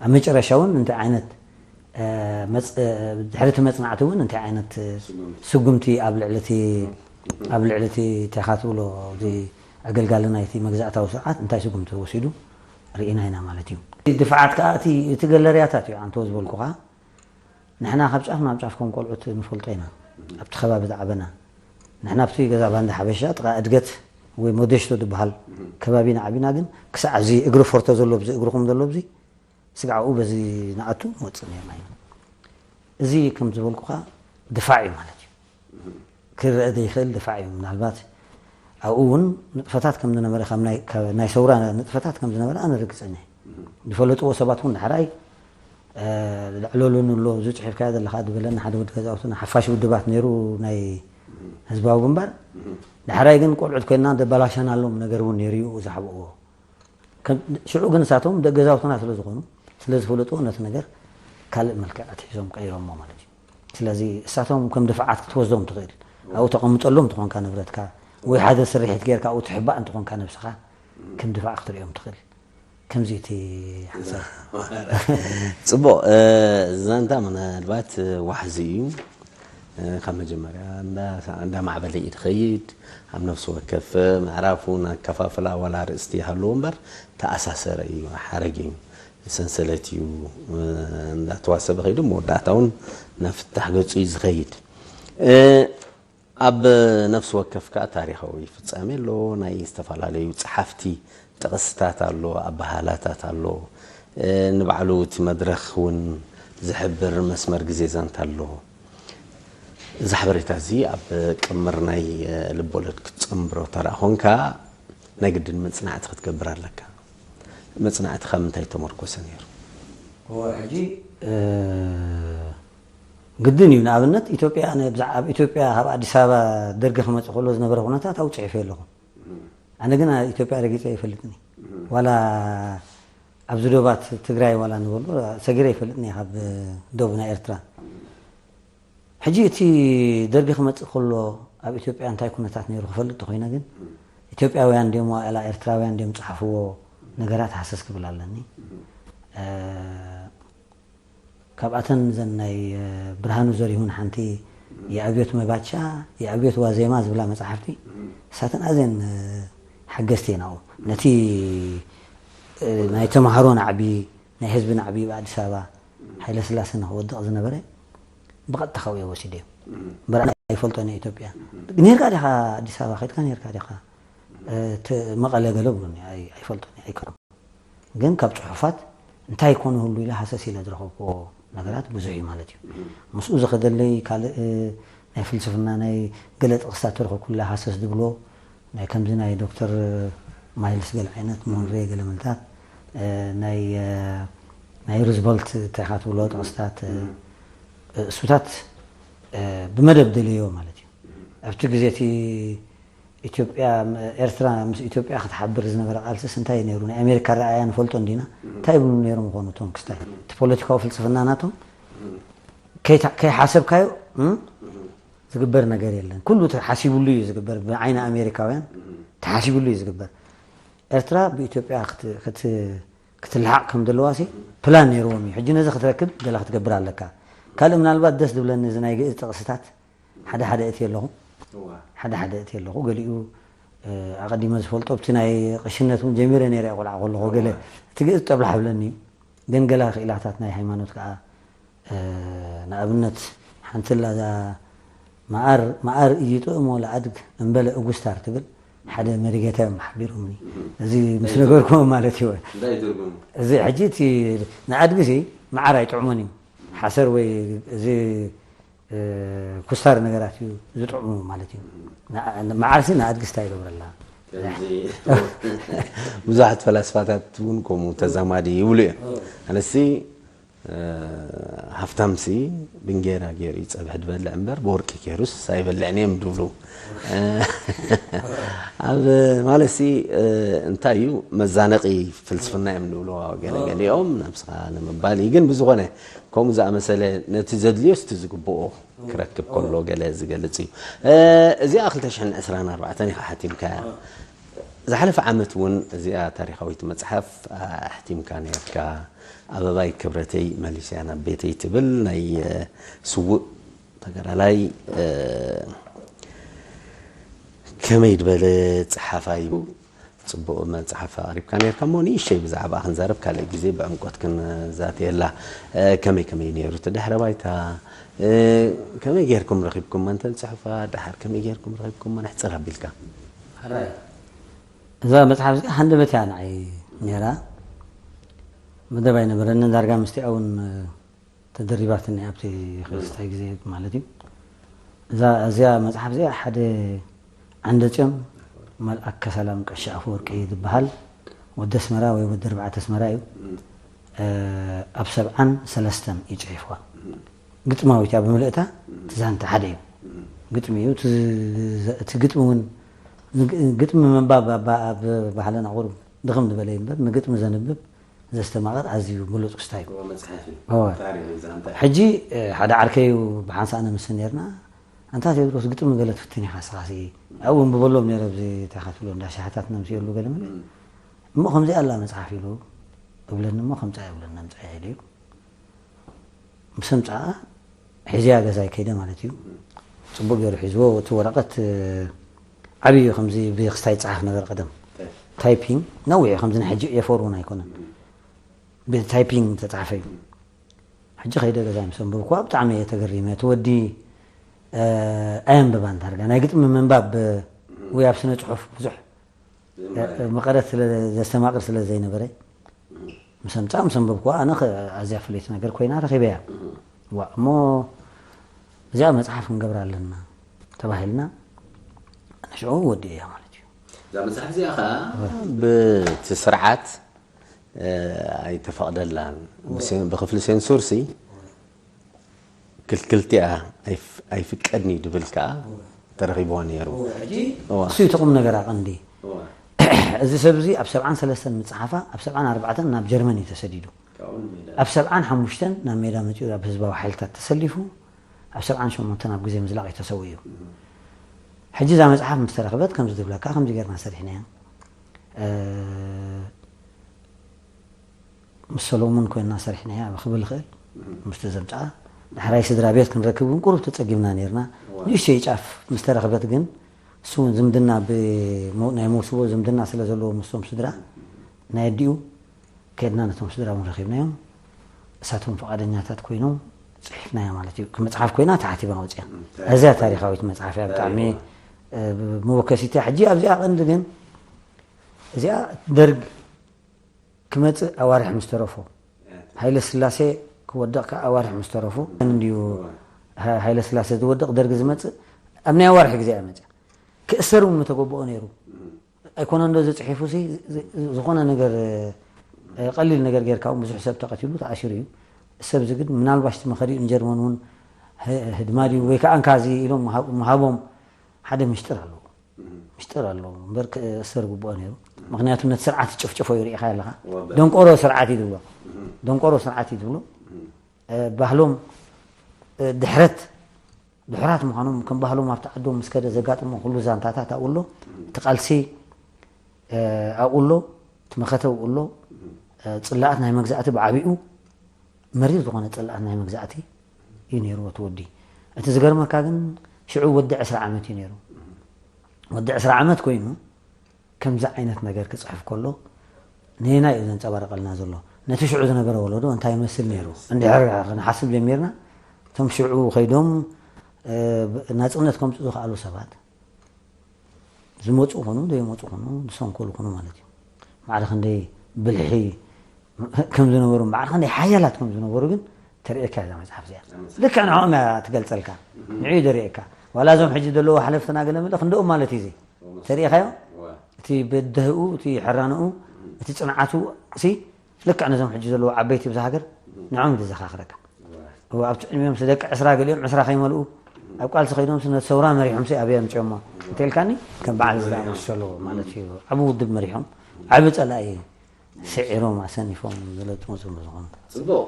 ኣብ መጨረሻ እውን እንታይ ዓይነት ድሕሪ እቲ መፅናዕቲ እውን እንታይ ዓይነት ስጉምቲ ኣብ ልዕሊ እቲ ኣብ ልዕሊ እቲ እንታይ ኢኻ ትብሎ፣ እዚ ኣገልጋሊ ናይቲ መግዛእታዊ ስርዓት እንታይ ስጉምቲ ወሲዱ ርኢና ኢና ማለት እዩ። ድፍዓት ከዓ እቲ እቲ ገለርያታት እዩ ኣንተዎ ዝበልኩኻ። ንሕና ካብ ጫፍ ናብ ጫፍ ከም ቆልዑት ንፈልጦ ኢና። ኣብቲ ከባቢ ዝዓበና ንሕና ኣብቲ ገዛ ባንዳ ሓበሻ ጥቓ እድገት ወይ ሞደሽቶ ዝበሃል ከባቢ ኢና ዓቢና፣ ግን ክሳዕ እዚ እግሪ ፎርቶ ዘሎ ብዚ እግርኹም ዘሎ ብዚ ስጋዕኡ በዚ ንኣቱ ንወፅእ ነርና ኢና። እዚ ከም ዝበልኩኻ ድፋዕ እዩ ማለት እዩ። ክረአ ዘይኽእል ድፋዕ እዩ። ምናልባት ኣብኡ እውን ንጥፈታት ከም ዝነበረ፣ ካብ ናይ ሰውራ ንጥፈታት ከም ዝነበረ ኣነ ርግፀኛ እየ። ዝፈለጥዎ ሰባት እውን ዳሕራይ ለዕለሉን ኣሎ፣ እዚ ፅሒፍካዮ ዘለኻ ዝበለና ሓደ ወዲ ገዛውትና ሓፋሽ ውድባት ነይሩ ናይ ህዝባዊ ግንባር። ዳሕራይ ግን ቆልዑት ኮይንና ደባላሸናሎም ነገር እውን ነይሩ እዩ ዝሓብእዎ። ሽዑ ግን እሳቶም ደገ ገዛውትና ስለ ዝኾኑ፣ ስለ ዝፈለጥዎ ነቲ ነገር ካልእ መልክዕ ኣትሒዞም ቀይሮሞ ማለት እዩ። ስለዚ እሳቶም ከም ድፍዓት ክትወስዶም ትኽእል። ኣብኡ ተቐምጠሎም እንተኾንካ ንብረትካ ወይ ሓደ ስርሒት ጌርካ ኣብኡ ትሕባእ እንተኾንካ ነብስኻ ከም ድፋዕ ክትሪኦም ትኽእል። ከምዚ እቲ ሓሳብ። ፅቡቕ። ዛንታ ምናልባት ዋሕዚ እዩ። ካብ መጀመርያ እንዳማዕበለ እዩ ትኸይድ። ኣብ ነፍሲ ወከፍ ምዕራፉ ናከፋፍላ ዋላ ርእስቲ ይሃልዎ እምበር ተኣሳሰረ እዩ፣ ሓረግ እዩ፣ ሰንሰለት እዩ። እንዳተዋሰበ ከይዱ መወዳእታ እውን ናብ ፍታሕ ገፁ እዩ ዝኸይድ። ኣብ ነፍሲ ወከፍ ከኣ ታሪኻዊ ፍጻሜ ኣሎ፣ ናይ ዝተፈላለዩ ጸሓፍቲ ጥቕስታት ኣሎ፣ ኣበሃህላታት ኣሎ። ንባዕሉ እቲ መድረኽ እውን ዝሕብር መስመር ግዜ ዛንታ ኣሎ። እዚ ሓበሬታ እዚ ኣብ ቅምር ናይ ልቦለድ ክትጽንብሮ ተደኣ ኾንካ ናይ ግድን መጽናዕቲ ክትገብር ኣለካ። መጽናዕትኻ ኣብ ምንታይ ዝተመርኮሰ ነይሩ? እወ፣ ሕጂ ግድን እዩ። ንኣብነት ኢትዮጵያ፣ ኣብ ኢትዮጵያ ካብ ኣዲስ ኣበባ ደርጊ ክመፅእ ከሎ ዝነበረ ኩነታት ኣብኡ ፅሒፈ ኣለኹ። ኣነ ግን ኢትዮጵያ ረጊፀ ኣይፈልጥን። ዋላ ኣብዚ ዶባት ትግራይ ዋላ ንበሎ ሰጊረ ኣይፈልጥን እየ ካብ ዶብ ናይ ኤርትራ። ሕጂ እቲ ደርጊ ክመፅእ ከሎ ኣብ ኢትዮጵያ እንታይ ኩነታት ነይሩ ክፈልጥ ተኾይነ ግን ኢትዮጵያውያን ድዮም ዋላ ኤርትራውያን ድዮም ዝፀሓፍዎ ነገራት ሃሰስ ክብል ኣለኒ። ካብኣተን እዘን ናይ ብርሃኑ ዘሪሁን ሓንቲ የኣብዮት መባቻ የኣብዮት ዋዜማ ዝብላ መፅሓፍቲ እሳተን ኣዝየን ሓገዝቲ እየን ኣብኡ ነቲ ናይ ተምሃሮ ናዕቢ ናይ ህዝቢ ናዕቢ ብኣዲስ ኣበባ ሃይለስላሰ ንክወድቕ ዝነበረ ብቐጥታ ካብኡ እዮም ወሲደዮም። እምበር ኣነ ኣይፈልጦን እየ ኢትዮጵያ። ነርካ ዲኻ ኣዲስ ኣበባ ከድካ ነርካ ዲኻ መቐለ ገለ ብሉኒ ኣይፈልጦን እየ ኣይከዶም። ግን ካብ ፅሑፋት እንታይ ይኮነ ህሉ ኢለ ሃሰስ ኢለ ዝረኸብክዎ ነገራት ብዙሕ እዩ ማለት እዩ። ምስኡ ዝኸደለይ ካልእ ናይ ፍልስፍና ናይ ገለ ጥቕስታት ተረኸብኩላ ሃሰስ ዝብሎ ናይ ከምዚ ናይ ዶክተር ማይልስ ገለ ዓይነት ሞንሬ ገለ መልታት ናይ ናይ ሩዝቨልት እንታይ ኢኻ ትብሎ ጥቕስታት እሱታት ብመደብ ደልዮ ማለት እዩ። ኣብቲ ግዜ እቲ ኢትዮጵያ ኤርትራ ምስ ኢትዮጵያ ክትሓብር ዝነበረ ቃልስስ እንታይ ነይሩ? ናይ ኣሜሪካ ረኣያ ንፈልጦ እንዲና እንታይ ይብሉ ነይሮም ይኾኑ እቶም ክስታይ? እቲ ፖለቲካዊ ፍልስፍና ናቶም ከይሓሰብካዮ ዝግበር ነገር የለን። ኩሉ ተሓሲብሉ እዩ ዝግበር። ብዓይኒ ኣሜሪካውያን ተሓሲብሉ እዩ ዝግበር። ኤርትራ ብኢትዮጵያ ክትልሓቕ ከም ዘለዋ ሲ ፕላን ነይርዎም እዩ። ሕጂ ነዚ ክትረክብ ገለ ክትገብር ኣለካ። ካልእ ምናልባት ደስ ዝብለኒ እዚ ናይ ግእዝ ጥቕስታት ሓደ ሓደ እቲ ኣለኹ ሓደ ሓደ እቲ ኣለኹ ገሊኡ ኣቐዲመ ዝፈልጦ ኣብቲ ናይ ቅሽነት እውን ጀሚረ ነይረ ቆልዓ ከለኹ ገለ እቲ ግእዝ ጠብላሕ ብለኒ እዩ። ግን ገለ ክኢላታት ናይ ሃይማኖት ከዓ ንኣብነት ሓንቲ ላዛ መዓር መዓር እዩ ጥእሞ ለኣድግ እምበለ እጉስታር ትብል ሓደ መሪጌታ እዮም ሓቢሮምኒ። እዚ ምስ ነገርኩም ማለት እዩ። እዚ ሕጂ እቲ ንኣድግ ሲ መዓር ኣይጥዕሞን እዩ። ሓሰር ወይ እዚ ኩስታር ነገራት እዩ ዝጥዕሙ ማለት እዩ። መዓርሲ ንኣድግስታ ይገብረላ። ብዙሓት ፈላስፋታት እውን ከምኡ ተዛማዲ ይብሉ እዮም። ኣነሲ ሃፍታምሲ ብንጌራ ገይሩ እዩ ጸብሒ ዝበልዕ እምበር ብወርቂ ገይሩስ ኣይበልዕን እዮም ድብሉ። ኣብ ማለትሲ እንታይ እዩ መዛነቒ ፍልስፍና እዮም ንብሎ ገለገሊኦም ናብስኻ ንምባል እዩ። ግን ብዝኾነ ከምኡ ዝኣመሰለ ነቲ ዘድልዮስ እቲ ዝግብኦ ክረክብ ከሎ ገለ ዝገልጽ እዩ። እዚኣ ክልተ ሽሕን ዕስራን ኣርባዕተን ኢኻ ሓቲምካያ። ዝሓለፈ ዓመት እውን እዚኣ ታሪኻዊት መጽሓፍ ኣሕቲምካ ነርካ። ኣበባይ ክብረተይ መሊስያ ናብ ቤተይ ትብል ናይ ስዉእ ተጋዳላይ ከመይ ዝበለ ጸሓፋይ እዩ። ጽቡቕ መጽሓፍ ኣቕሪብካ ነርካ እሞ ንእሽተይ ብዛዕባ ክንዛረብ ካልእ ግዜ ብዕምቆት ክንዛተየላ። ከመይ ከመይ ነይሩ እቲ ድሕረ ባይታ? ከመይ ጌርኩም ረኺብኩም መንተን ጽሑፋ? ደሓር ከመይ ጌርኩም ረኺብኩም ነሕጽር ኣቢልካ? እዛ መጽሓፍ እዚኣ ሃንደበት እያ ንዓይ ነይራ። መደብ ኣይነበረንን ዳርጋ ምስቲኣ እውን ተደሪባትኒ ኣብቲ ክስታይ ግዜ ማለት እዩ። እዛ እዚኣ መጽሓፍ እዚኣ ሓደ ዓንደጽዮን መልኣከ ሰላም ቀሺ ኣፈወርቂ ዝበሃል ወዲ ኣስመራ ወይ ወዲ ኣርባዕተ ኣስመራ እዩ። ኣብ ሰብዓን ሰለስተን እዩ ጽሒፍዋ። ግጥማዊት እያ ብምልእታ። እቲ ዛንታ ሓደ እዩ። ግጥሚ እዩ። እቲ ግጥሚ እውን ግጥሚ ምንባብ ኣብ ባህልና ቁሩብ ድኽም ዝበለ እዩ እምበር ንግጥሚ ዘንብብ ዘስተማቕር ኣዝዩ ብሉጽ ክስታይ እዩ። መጽሓፍ እዩ። እወ። ታሪኽ እዩ ዛንታ። ሕጂ ሓደ ዓርከይ ብሓንሳእ ነምስል ነርና። ኣንታ ቴድሮስ ግጥሚ ገለ ትፍትን ኢኻ ስኻሲ ኣብኡ እንብበሎም ነረ ኣብዚ እንታይ ኢኻ ትብሎ እንዳ ሻሕታት ነምስየሉ ገለ መለ እሞ ከምዚኣ ኣላ መጽሓፍ ኢሉ እብለኒ እሞ ከምጻ ይብለኒ ኣምጻ ኢሉ እዩ። ምስ ኣምጻኣ ሒዝያ ገዛይ ከይደ ማለት እዩ። ጽቡቅ ገይሩ ሒዝዎ እቲ ወረቀት ዓብይ እዩ ከምዚ ብክስታይ ይጽሓፍ ነበር ቀደም ታይፒንግ ነዊሕ እዩ ከምዚ ናይ ሕጂ ኤፎር እውን ኣይኮነን ብታይፒንግ ተጻሕፈ እዩ። ሕጂ ከይደ ገዛይ ምስ ኣንበብኩዋ ብጣዕሚ እየ ተገሪመ እቲ ወዲ ኣየንብባን ዳርጋ ናይ ግጥሚ ምንባብ ወይ ኣብ ስነ ጽሑፍ ብዙሕ መቐረት ስለ ዘስተማቕር ስለ ዘይነበረ ምስ ኣምጻ ምስ ኣንበብኩዋ ኣነ ኣዝያ ፍልይቲ ነገር ኮይና ረኺበያ። ዋ እሞ እዚኣ መጽሓፍ ክንገብራ ኣለና ተባሂልና ንሽዑ ወዲእያ ማለት እዩ። እዛ መጽሓፍ እዚኣ ከዓ ብቲ ስርዓት ኣይተፈቕደላን። ብክፍሊ ሴንሱርሲ ክልክልቲኣ ኣይፍቀድኒ ድብል ከዓ ተረኺብዋ ነይሩ። ሕጂ እሱ እቲ ቁም ነገር ኣቐንዲ እዚ ሰብ እዚ ኣብ ሰብዓን ሰለስተን ምፅሓፋ ኣብ ሰብዓን ኣርባዕተን ናብ ጀርመን እዩ ተሰዲዱ። ኣብ ሰብዓን ሓሙሽተን ናብ ሜዳ መፂኡ ኣብ ህዝባዊ ሓይልታት ተሰሊፉ ኣብ ሰብዓን ሸሞንተን ኣብ ግዜ ምዝላቕ እዩ ተሰዊኡ። ሕጂ እዛ መፅሓፍ ምስ ተረኽበት ከምዚ ትብለካ ከምዚ ጌርና ሰሪሕናያ። ምስ ሰሎሙን ኮይንና ሰሪሕናያ ክብል ይኽእል ምስቲ ዘምፅኣ። ዳሕራይ ስድራ ቤት ክንረክብ እውን ቁሩብ ተፀጊምና ነይርና። ንእሽተይ ጫፍ ምስ ተረኽበት ግን እሱ እውን ዝምድና ናይ መውስቦ ዝምድና ስለ ዘለዎ ምስቶም ስድራ ናይ ኣዲኡ ከድና ነቶም ስድራ እውን ረኺብናዮም። እሳቶም ፈቓደኛታት ኮይኖም ፅሒፍናያ ማለት እዩ። መፅሓፍ ኮይና ተሓቲማ ወፅያ። እዚያ ታሪኻዊት መፅሓፍ እያ ብጣዕሚ መወከሲት እያ። ሕጂ ኣብዚኣ ቀንዲ ግን እዚኣ ደርግ ክመፅእ ኣዋርሕ ምስ ተረፎ ሃይለ ስላሴ ክወድቕ ከዓ ኣዋርሕ ምስ ተረፎ እንድዩ ሃይለ ስላሴ ዝወድቕ ደርግ ዝመፅእ ኣብ ናይ ኣዋርሕ ግዜ እያ መፅያ። ክእሰር እውን ምተገበኦ ነይሩ ኣይኮነ እንዶ ዝፅሒፉ ሲ ዝኾነ ነገር ቀሊል ነገር ጌርካ እውን ብዙሕ ሰብ ተቐቲሉ ተኣሲሩ እዩ። ሰብ ዝግድ ምናልባሽ እቲ መኸዲኡ ንጀርመን እውን ህድማ ድዩ ወይ ከዓ እንካዚ ኢሎም ምሃቦም ሓደ ምሽጥር ኣለዎ። ምሽጥር ኣለዎ እምበር ክእሰር ግብኦ ነይሩ። ምክንያቱ ነቲ ስርዓት ዝጭፍጭፎ እዩ ርኢኻ ኣለኻ። ደንቆሮ ስርዓት እዩ ዝብሎ። ደንቆሮ ስርዓት እዩ ዝብሎ። ባህሎም ድሕረት ድሑራት ምዃኖም ከም ባህሎም ኣብቲ ዓዶም ምስ ከደ ዘጋጥሞ ኩሉ ዛንታታት ኣብኡ ኣሎ። እቲ ቃልሲ ኣብኡ ኣሎ። እቲ መኸተ ኣብኡ ኣሎ። ፅላኣት ናይ መግዛእቲ ብዓቢኡ መሪር ዝኾነ ፅላኣት ናይ መግዛእቲ እዩ ነይርዎ እቲ ወዲ። እቲ ዝገርመካ ግን ሽዑ ወዲ ዕስራ ዓመት እዩ ነይሩ። ወዲ ዕስራ ዓመት ኮይኑ ከምዚ ዓይነት ነገር ክፅሕፍ ከሎ ነየናይ እዩ ዘንፀባርቀልና ዘሎ? ነቲ ሽዑ ዝነበረ ወለዶ እንታይ ይመስል ነይሩ? እንድሕር ክንሓስብ ጀሚርና እቶም ሽዑ ከይዶም ናፅነት ከምፅኡ ዝኸኣሉ ሰባት ዝመፁ ይኹኑ ዘይመፁ ይኹኑ ዝሰንከሉ ይኹኑ ማለት እዩ። ማዕረ ክንደይ ብልሒ ከም ዝነበሩ ማዕረ ክንደይ ሓያላት ከም ዝነበሩ ግን ተርእየካ እዛ መፅሓፍ እዚኣ። ልክዕ ንዕኦም እያ ትገልፀልካ። ንዕኡ እዩ ዘርእየካ። ዋላ እዞም ሕጂ ዘለዉ ሓለፍትና ገለ መለ ክንደኦም ማለት እዩ እዚ ተርእኻዮ እቲ በደህኡ እቲ ሕራንኡ እቲ ፅንዓቱ ሲ ልክዕ ነዞም ሕጂ ዘለዉ ዓበይቲ ብዛ ሃገር ንዖም እዩ ዘኻኽረካ። ኣብቲ ዕድሜኦም ደቂ ዕስራ ገሊኦም ዕስራ ከይመልኡ ኣብ ቃልሲ ከይዶም ስነ ሰውራ መሪሖም ሲ ኣበይ ኣምፅኦሞ እንተልካኒ ከም በዓል ዝኣመሰሉ ማለት እዩ። ዓብ ውድብ መሪሖም ዓብ ፀላኢ ስዒሮም ኣሰኒፎም ዝለጥሙ ዝም ዝኾኑ። ፅቡቕ።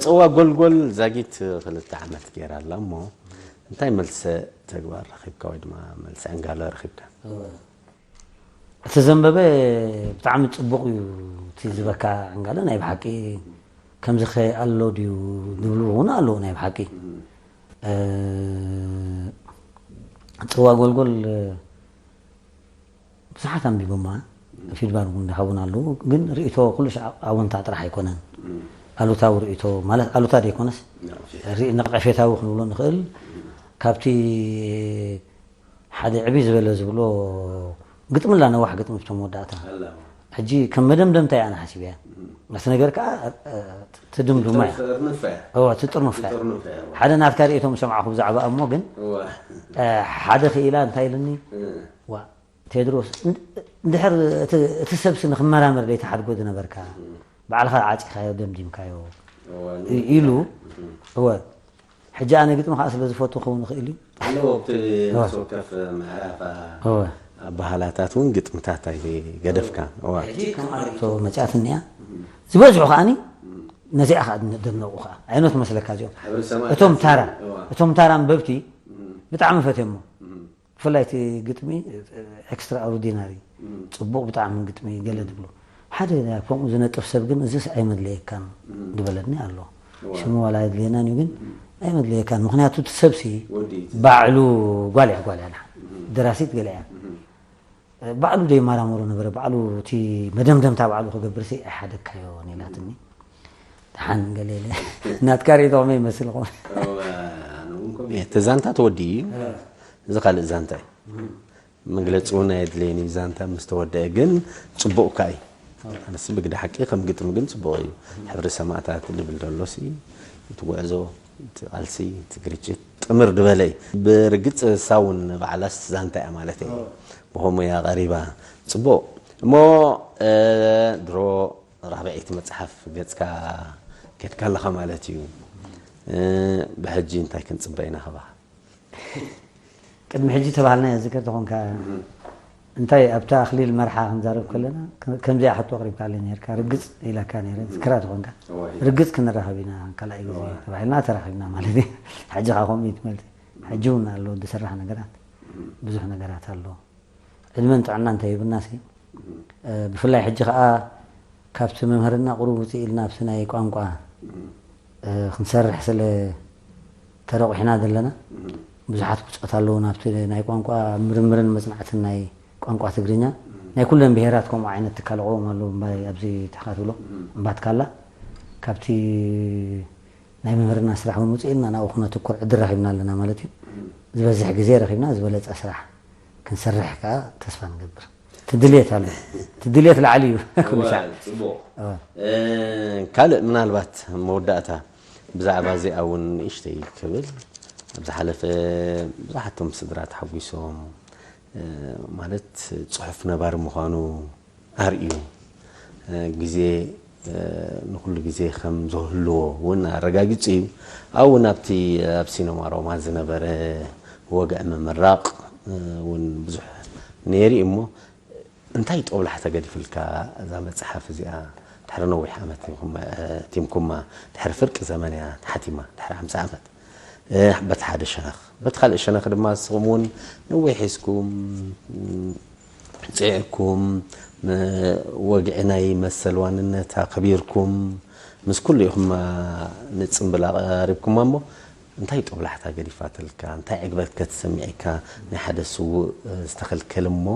ፅዋ ጎልጎል ዛጊት ክልተ ዓመት ገይራ ኣላ እሞ እንታይ መልሰ ተግባር ረኺብካ ወይ ድማ መልሰ ዕንጋሎ ረኺብካ? እቲ ዘንበበ ብጣዕሚ ፅቡቕ እዩ። እቲ ዝበካ ዕንጋለ ናይ ብሓቂ ከምዚ ከ ኣሎ ድዩ ዝብሉ እውን ኣለዉ። ናይ ብሓቂ ፅዋ ጎልጎል ብዙሓት ኣንቢቦማ፣ ፊድባክ እውን ዝሃቡና ኣለዉ። ግን ርእይቶ ኩሉ ሻዕ ኣወንታ ጥራሕ ኣይኮነን። ኣሉታዊ ርእይቶ ማለት ኣሉታ ዘይኮነስ ርኢ ነቐፌታዊ ክንብሎ ንኽእል። ካብቲ ሓደ ዕብይ ዝበለ ዝብሎ ግጥሚ ኣላ፣ ነዋሕ ግጥሚ ኣብቲ መወዳእታ። ሕጂ ከም መደምደምታ እያ ኣነ ሓሲበያ። እቲ ነገር ከዓ ትድምድማ እያ። እዋ ትጥርንፋ እያ። ሓደ ናትካ ርእይቶ ምሰማዕኹ ብዛዕባ እሞ ግን ሓደ ክኢላ እንታይ ኢልኒ፣ ዋ ቴድሮስ እንድሕር እቲ ሰብሲ ንክመራመር ደይተሓድጎ ዝነበርካ ባዕልኻ ዓፂኻዮ ደምዲምካዮ ኢሉ። እወ ሕጂ ኣነ ግጥሚ ከዓ ስለ ዝፈቱ ክኸውን ይኽእል እዩ። ኣለዎ ኣብቲ ነፍሲ ወከፍ ምዕራፍ ኣበሃላታት እውን ግጥምታት ኣይገደፍካን። እዋ ሕጂ ከም ኣርእቶ መፅኣትኒ እያ። ዝበዝሑ ከዓኒ ነዚኣ ከዓ ደምነቑ ከዓ ዓይነት መስለካ እዚኦም እቶም ታራ እቶም ታራ ኣንበብቲ ብጣዕሚ ፈትየሞ። ብፍላይ እቲ ግጥሚ ኤክስትራ ኦርዲናሪ ፅቡቕ ብጣዕሚ ግጥሚ ገለ ዝብሉ ሓደ ከምኡ ዝነጥፍ ሰብ ግን እዚስ ኣይመድለየካን ዝበለኒ ኣሎ። ሽሙ ዋላ የድልየናን እዩ ግን ኣይመድለየካን። ምክንያቱ እቲ ሰብሲ ባዕሉ ጓል እያ ጓል እያ ደራሲት ገለ እያ ባዕሉ ደይመራመሮ ነበረ። ባዕሉ እቲ መደምደምታ ባዕሉ ክገብር ሲ ኣይሓደግካዮ ኔላትኒ። ደሓን ገለ ኢለ ናትካ ርእቶ ከመይ ይመስል ኾን እቲ ዛንታ ተወዲኡ እዩ። እዚ ካልእ ዛንታ እዩ። መግለፂ እውን ኣየድለየን እዩ። ዛንታ ምስ ተወደአ ግን ፅቡቕ እኳ እዩ። ኣነስ ብግዲ ሓቂ ከም ግጥሚ ግን ፅቡቕ እዩ። ሕብሪ ሰማእታት ልብል ዘሎ ሲ እቲ ጉዕዞ እቲ ቃልሲ እቲ ግርጭት ጥምር ዝበለ እዩ። ብርግፅ እሳ እውን ባዕላስ ዛንታ እያ ማለት እዩ። ብኸምኡ እያ ቀሪባ። ፅቡቕ እሞ ድሮ ራብዐይቲ መፅሓፍ ገፅካ ኬድካ ኣለኻ ማለት እዩ። ብሕጂ እንታይ ክንፅበ ኢና ካባኻ? ቅድሚ ሕጂ ተባሃልና እያ ዝከር ተኾንካ እንታይ ኣብታ ኣኽሊል መርሓ ክንዛረብ ከለና ከምዚኣ ሕቶ ኣቕሪብካለይ ነርካ ርግፅ ኢላካ ነረ ዝክራ ተኾንካ ርግፅ ክንራኸብ ኢና ካልኣይ ግዜ ተባሂልና ተራኺብና ማለት እዩ። ሕጂ ካ ከምኡ እዩ ትመልሲ። ሕጂ እውን ኣሎ ዝስራሕ ነገራት ብዙሕ ነገራት ኣሎ። ዕድመን ጥዕና እንተሂብና ሲ ብፍላይ ሕጂ ከዓ ካብቲ መምህርና ቁሩብ ውፅእ ኢልና ኣብቲ ናይ ቋንቋ ክንሰርሕ ስለ ተረቑሕና ዘለና ብዙሓት ውፅኣት ኣለዉ ናብቲ ናይ ቋንቋ ምርምርን መፅናዕትን ናይ ቋንቋ ትግርኛ ናይ ኩለን ብሄራት ከምኡ ዓይነት ትካል ኣቕዎም ኣለዉ እምባይ ኣብዚ ተኻትብሎ እምባትካላ ካብቲ ናይ መምህርና ስራሕ እውን ውፅእ ኢልና ናብኡ ክነትኩር ዕድል ረኺብና ኣለና ማለት እዩ። ዝበዝሕ ግዜ ረኺብና ዝበለፀ ስራሕ ክንሰርሕ ከዓ ተስፋ ንገብር። ትድልየት ኣሎ ትድልየት ላዕሊ እዩ። ኩሉ ሻዕ ፅቡቕ ካልእ ምናልባት መወዳእታ ብዛዕባ እዚኣ እውን ንእሽተይ ክብል ኣብ ዝሓለፈ ብዙሓቶም ስድራ ተሓጒሶም ማለት ፅሑፍ ነባሪ ምዃኑ ኣርእዩ ግዜ ንኩሉ ግዜ ከም ዝህልዎ እውን ኣረጋጊፁ እዩ። ኣብኡ እውን ኣብቲ ኣብ ሲነማ ሮማ ዝነበረ ወግዒ ምምራቕ እውን ብዙሕ ነይሩ እዩ እሞ እንታይ ጦብላሕታ ገዲፍልካ እዛ መፅሓፍ እዚኣ ድሕሪ ነዊሕ ዓመት ቲምኩማ ድሕሪ ፍርቂ ዘመን እያ ተሓቲማ ድሕሪ ሓምሳ ዓመት በቲ ሓደ ሸነኽ በቲ ካልእ ሸነኽ ድማ ንስኹም እውን ነዊሕ ሒዝኩም ፅዒርኩም ወግዒ ናይ መሰል ዋንነት ኣኽቢርኩም ምስ ኩሉ ኢኹም ንፅምብል ኣቐሪብኩማ እሞ እንታይ ጦብላሕታ ገዲፋትልካ እንታይ ዕግበት ከተሰሚዐካ ናይ ሓደ ስዉእ ዝተኸልከል እሞ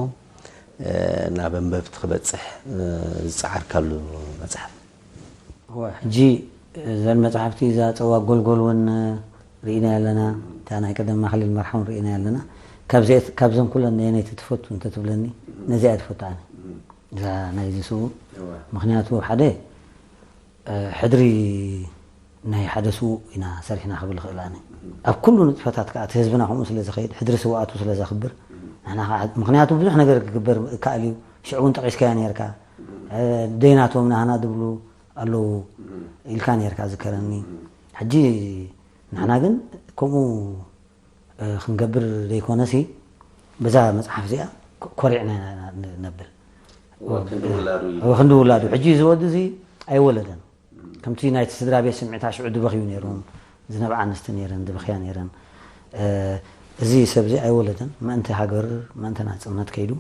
ናብ ኣንበብቲ ክበፅሕ ዝፀዓርካሉ መፅሓፍ? እወ፣ ሕጂ እዘን መፅሓፍቲ እዛ ፀዋ ጎልጎል እውን ርኢናያ ኣለና፣ እታ ናይ ቀደም ኣኽሊል መርሓ እውን ርኢናያ ኣለና። ካብዘን ኩለን ነየነይቲ ትፈቱ እንተትብለኒ ነዚኣ እየ ትፈቱ ኣነ እዛ ናይዚ ስዉእ። ምኽንያቱ ሓደ ሕድሪ ናይ ሓደ ስዉእ ኢና ሰሪሕና ክብል ይኽእል ኣነ። ኣብ ኩሉ ንጥፈታት ከዓ እቲ ህዝብና ከምኡ ስለ ዝኸይድ ሕድሪ ስውኣቱ ስለ ዘኽብር ንሕና ከዓ ምኽንያቱ ብዙሕ ነገር ክግበር ይከኣል እዩ። ሽዑ እውን ጠቒስካዮ ነርካ ደይናቶም ናህና ዝብሉ ኣለዉ ኢልካ ነርካ ዝከረኒ። ሕጂ ንሕና ግን ከምኡ ክንገብር ዘይኮነሲ በዛ መፅሓፍ እዚኣ ኮሪዕና ኢና ነብል። ክንዲ ውላዱ ሕጂ እዚ ወዲ እዚ ኣይወለደን። ከምቲ ናይቲ ስድራ ቤት ስምዒታ ሽዑ ዝበኽዩ ነይሮም፣ ዝነብዓ ኣንስቲ ነይረን ዝበኽያ ነይረን። እዚ ሰብ እዚ ኣይወለደን፣ ምእንቲ ሃገር ምእንቲ ናፅነት ከይዱ።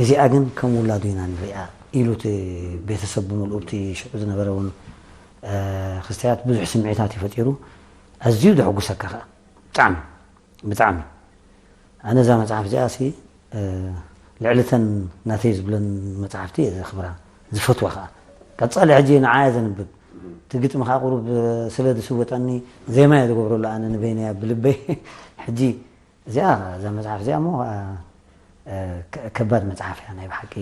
እዚኣ ግን ከም ውላዱ ኢና ንሪኣ ኢሉ እቲ ቤተሰብ ብምልኡ እቲ ሽዑ ዝነበረ እውን ክስተያት ብዙሕ ስምዒታት እዩ ፈጢሩ። ኣዝዩ ዘሐጉሰካ ከዓ ብጣዕሚ ብጣዕሚ ኣነ እዛ መፅሓፍ እዚኣ ሲ ልዕልተን ናተይ ዝብለን መፅሓፍቲ እየ ዘኽብራ ዝፈትዋ ከዓ ቀፃሊ ሕጂ ንዓያ ዘንብብ እቲ ግጥሚ ከዓ ቁሩብ ስለ ዝስወጠኒ ዜማ እየ ዝገብረሉ ኣነ ንበይነያ ብልበይ ሕጂ እዚኣ እዛ መፅሓፍ እዚኣ እሞ ከዓ ከባድ መፅሓፍ እያ ናይ ብሓቂ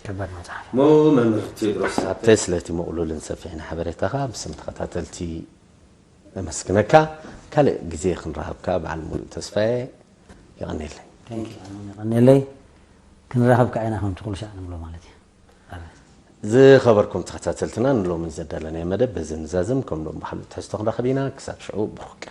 ከባድ መፅሓፍ እያ። ሞ መምህር ቴድሮስ ኣብተ ስለቲ ምቕሉልን ሰፊሕን ሓበሬታኻ ብስም ተኸታተልቲ ነመስግነካ። ካልእ ግዜ ክንረኸብካ በዓል ሙሉእ ተስፋየ። የቐንየለይ። የቐንየለይ። ክንራኸብ ከዓ ኢና ከምቲ ኩሉ ሻዕ ንብሎ ማለት እዩ። ዝኸበርኩም ተኸታተልትና ንሎሚ ዘዳለናዮ መደብ በዚ ንዛዝም። ከም ሎም ባሕሉ ትሕዝቶ ክንረኸብ ኢና። ክሳብ ሽዑ ብሩክ።